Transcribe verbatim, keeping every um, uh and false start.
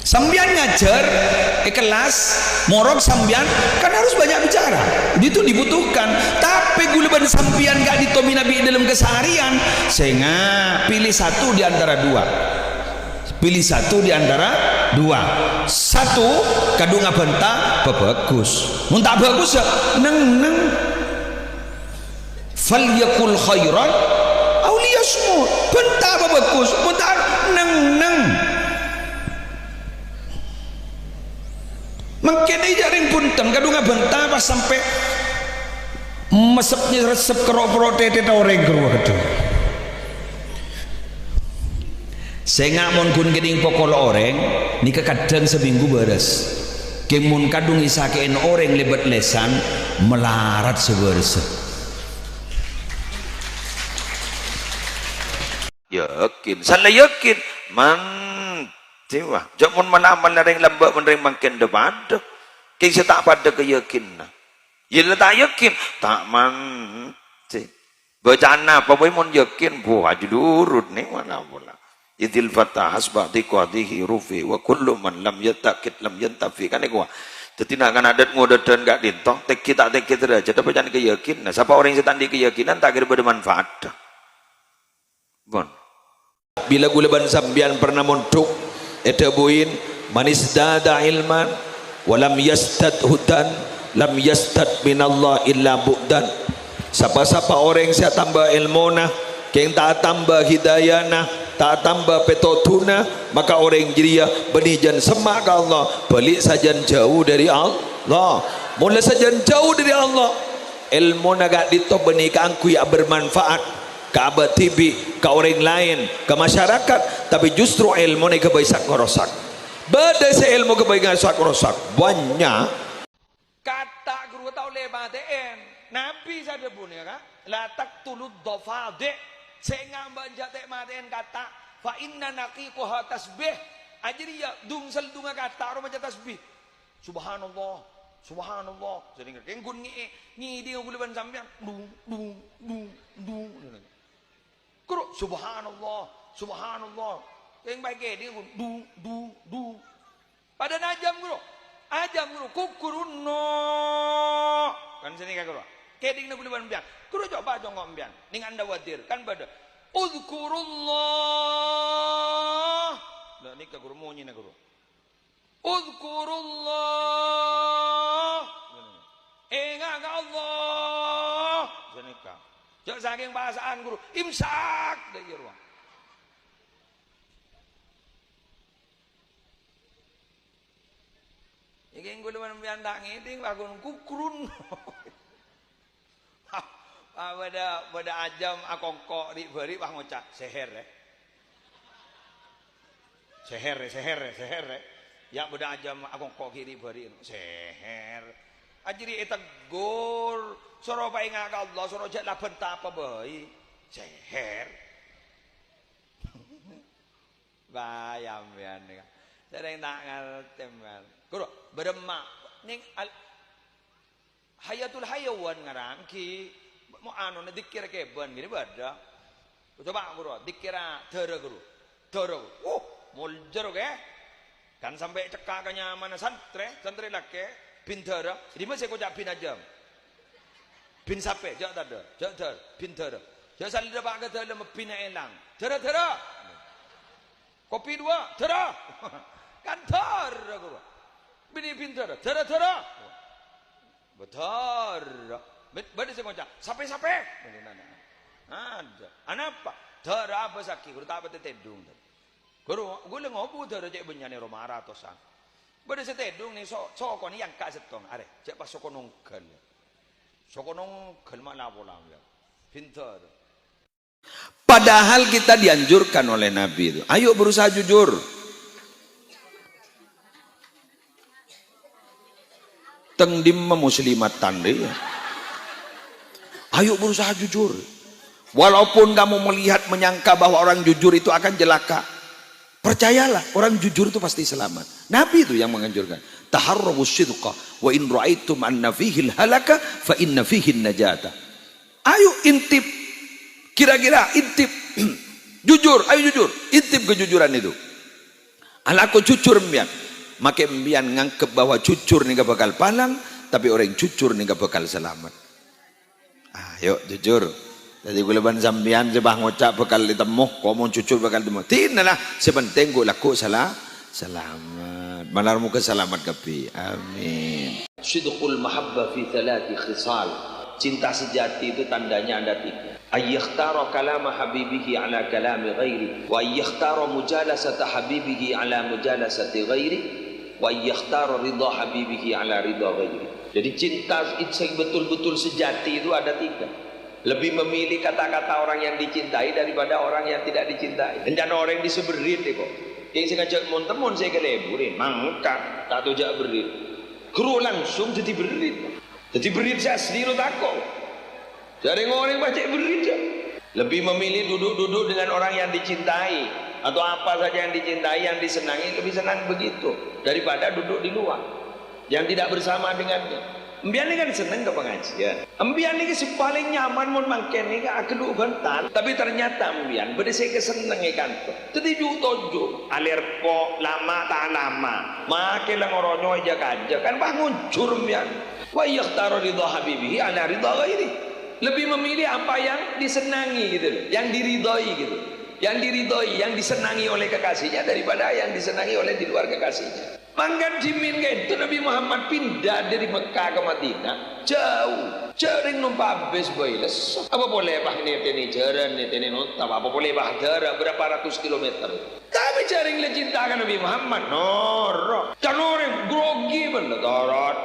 Sampèyan ngajhâr è kellas, morok sampèyan kan harus banyak bicara. Itu dibutuhkan. Tapè ghulâ bân sampèyan ka'dinto mènabi è dâlem kaseharian, sènga', pilih satu di antara dua. Pilih satu di antara dua. Satu, kadhung abhânta, bhâghus. Mon ta' bhâghus, yâ neng-neng. "Falyaqul khairan aw liyasmut." Bhânta bhâghus, mon ta' neng-neng. Mangkèn iyâ rèng bhunten, kadhung abhânta pas sampè' mesep nyeressep kero'-poro' tètèt orèng ghâruwa kadhung. Sènga' mon ghun kènèng pokol orèng, nèka kadhâng samènggu bârâs. Kèng mon kadhung èsakè'èn orèng lèbât lèsan, malarat sabârâssa. Yakin, san la yakin, man, dewa. Jhâ' mon mala-mala rèng lambâ' bân rèng mangkèn dhâ-padhâ. Kèng sè ta' padhâ kayakinna. Yâ la ta' yakin, ta' man, de. Bâcana apa bhâi mon yakin, bu, ajudurut nè mana pola. Idzil fata hasba thiqatihi rufi wa kullu man lam yattaqid lam yantafi. Kan èkowa. Dhâddhi na' kan adat ngodâdhân ka'dinto, tèngghi ta' tèngghi derajat apa can kayakin. Nah, sapa orèng sè ta' andi' kayakinan ta' kèra bâdâ manfaat. Pon. Bilâ ghulâ bân sampèyan pernah mondhuk, èdhâbuin, "Man izdada ilman wa lam yazdad hudan, lam yazdad minallah illa bu'dan." Sapa-sapa orèng sè atamba èlmona, kèng ta' atamba hidayana, ta' atamba pètodhuna, maka orèng jârèya bânnè jân semma' ka Allah, bâli' sajân jâu dâri Allah. Mon la sajân jâu dâri Allah, èlmona ka'dinto bânnè kaangghuy abermanfaat. Ka abâ' dhibi', ka orèng laèn, ka masyarakat, tapè justru èlmona èghâbây sak-ngorosak. Bâdâ sè èlmo èghâbây sak-ngorosak, bânnya'. Kata' ghuru ta' ollè matè'èn. Nabi sè adhâbu nèka, "La taqtulud dhafadi'." Sènga' bân jhâ' ta' matè'èn kata'. "Fa inna naqiqaha tasbih." Ajârèya, dung-saldungnga kata' rowa maca tasbih. Subhanallah, subhanallah. Sènga' kèng ghun ngè-, ngèdhing ghulâ bân sampèyan. Dung, dung, dung, dung. Ghuru, subhanallah, subhanallah. Kèng bhâi ngèdhing ghun. Dung, dung, dung. Padâna ajâm, ghuru. Ajâm, ghuru. Kukurunno. Kan sènga' ghuru. Ngèdhing ghulâ bân sampèyan. Ghuru coba congko' sampèyan. Nèng anda wadir. Kan bâdâ. Udzkurullah. Lah, nèka ghuru monyèna, ghuru. Udzkurullah. Ènga' ka Allah. Ghânèka. Jhâ' sakèng pasa'an, ghuru. Imsak. Dâ' iyâ rowa. Iki ghulâ bân sampèyan ta' ngèdhing, lagun kukrun. Ah, bâdâ, bâdâ ajâm akongko' ri'-bâri', wah, ngoca', "Seher, eh. Seher, eh, seher, eh, seher, eh." Yâ, bâdâ ajâm akongko' ghi' ri'-bâri', "Seher." Ajârèya èteggor, soro paènga' ka Allah, soro jhâ' labân ta' apa bhâi. Seher. Bâ, sampèyan nèka. Sèrèng ta' ngartè, man. Ghuru, bârâmma. Nèng al-, Hayatul Hayawan ngarang ghi, mo-, anona dzikir kèbân ghi bâdâ. Coba, ghuru, dzikira dârâ, ghuru. Dârâ, ghuru. Uh, moljâr, oke. Kan sampè' cekka' ka nyamana santrè, santrè lakè', bin dârâ. Dimma sè èkoca' bin ajâm? Bin sapè? Jhâ' tadâ', jhâ' dâr-, bin dârâ. Jhâ' salèra pa' ka dâlem, binna èlang. Dârâ, dârâ. Kopi dua, dârâ. Kan dârâ, ghuru. Binè bin dârâ, dârâ, dârâ. Bâdârâ. Bâ-, bâdâ sè ngoca', "Sapè, sapè?" Bâdâ nanya. Ada. "Anapa?" "Dârâ abâs aghi, ghuru, ta' patè tèdung." Ghuru, ghulâ ngobu dârâ cè' bânnya'na roma ratosan. Bâdâ sè tèdung nè so-, sokona èangka' sèttong. Arè, cè' pas soko nongghâl. Soko nongghâl ma' la-pola, ya. Bin dârâ. Padahal kita dianjurkan oleh Nabi itu, "Ayo berusaha jujur." Teng dimma muslimatan deh. "Ayo berusaha jujur." Walaupun kamu melihat, menyangka bahwa orang jujur itu akan celaka, percayalah, orang jujur itu pasti selamat. Nabi itu yang menganjurkan, "Taharrabu sidqa, wa in ra'aitum anna fihil halaka, fa inna fihin najata." Ayo intip. Kira-kira intip. Jujur, ayo jujur. Intip kejujuran itu. Alako jujur empiyan. Make empiyan nganggep bahwa jujur nèka bakal palang, tapè orèng jujur nèka bakal salamet. Ayo, jujur. Dhâddhi kaulâ bân sampèyan sè pas ngoca' bakal ètemmo, ko' mon jujur bakal ètemmo. Dinala, sè penting ghu' lagghu' sala-, salamet. Malar moghâ salamet kabbhi. Amin. Sidqul mahabbah fi thalathi khisal. Cinta sejati itu tandanya ada tiga. Ayyakhtara kalama habibihi ala kalami ghairi. Wa ayyakhtara mujalasata habibihi ala mujalasati ghairi. Wa ayyakhtara ridha habibihi ala ridha ghairi. Jadi cinta sing betul-betul sejati itu ada tiga. Lebih memilih kata-kata orang yang dicintai daripada orang yang tidak dicintai. Rencana orang diseberit kok. Yang sengaja mon-temon saya keleburin, mangkat, tak tahu jak berit. Guru langsung jadi berit. Jadi berit saya asli lo tako. Jadi orang pacek berit ya. Lebih memilih duduk-duduk dengan orang yang dicintai atau apa saja yang dicintai, yang disenangi, lebih senang begitu daripada duduk di luar yang tidak bersama dengannya. Empiyan nèka kan seneng ka pangajiân. Empiyan nèka sè palèng nyaman mon mangkèn nèka aghâllu bantal. Tapi ternyata empiyan bâdâ sè èkasennengngè kanto. Dhâddhi ju-toju, alèrpo, lama ta' lama. Make la ngoronyo èjâ-kajâ, kan pas ngonjhur empiyan. Wa yakhtara ridha habibihi ala ridha ghairi. Lebih memilih apa yang disenangi gitu loh, yang diridhoi gitu. Yang diridhoi, yang disenangi oleh kekasihnya daripada yang disenangi oleh di luar kekasihnya. Mangkana dhimèn ka'dinto Nabi Muhammad pindah dari Mekah ke Madinah, jauh. Jhâ' rèng nompa' bis bhâi lesso. Apa polè pas nètènè jhârân, nètènè onta, apa polè pas dârâ berapa ratus kilometer. Tapè jhâ' rèng la cinta ka Nabi Muhammad, noro'. Can orèng grogi bân la torot.